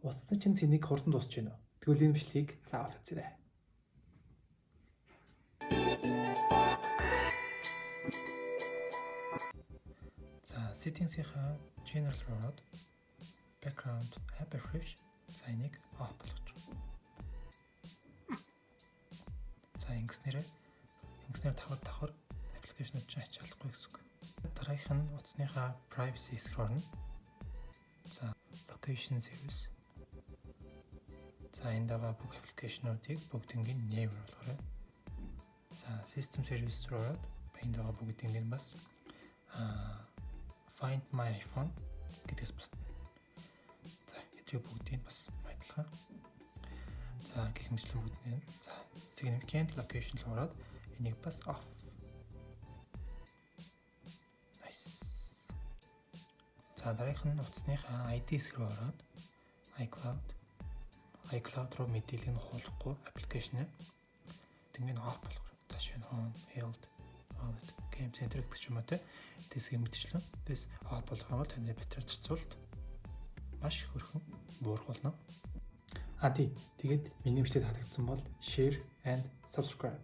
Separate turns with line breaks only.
Утасны чинь цэнийг хурдан дуусч байна уу? Тэгвэл энэ бичлэгийг заавал үзээрэй. За, settings-ийнхаа general руу ороод background app refresh, за, энийг off болгож. За, ингэснээр давхар давхар application-ууд чинь ачаалахгүй гэсэн үг. Дараагийнх нь утасныхаа privacy хэсэг рүү орно. За, location service. За, энд байгаа бүх application-уудыг бүгднийг never болгоорой. За, system service руу ороод энд байгаа бүгдийг нь бас find my iPhone гэдгээс бусдана. За, эдгээр бүгдийг бас адилхан. За, гэх мэтчлэн бүгднийг, за, significant location руу ороод энийг бас off. Nice. За, дараагийнх нь утасныхаа ID хэсэг рүү ороод iCloud руу мэдээллийг нь хуулахгүй application тэнгэн off болгоор. За, шинэ home, health, wallet, game center гэдэг ч юм уу, те. Тэсгийг мэдчлэн тэс off болгох юм бол таны батарей зарцуулалт маш хөрхөн буурах болно. А тий. Тэгээд миний бичлэг таалагдсан бол share and subscribe.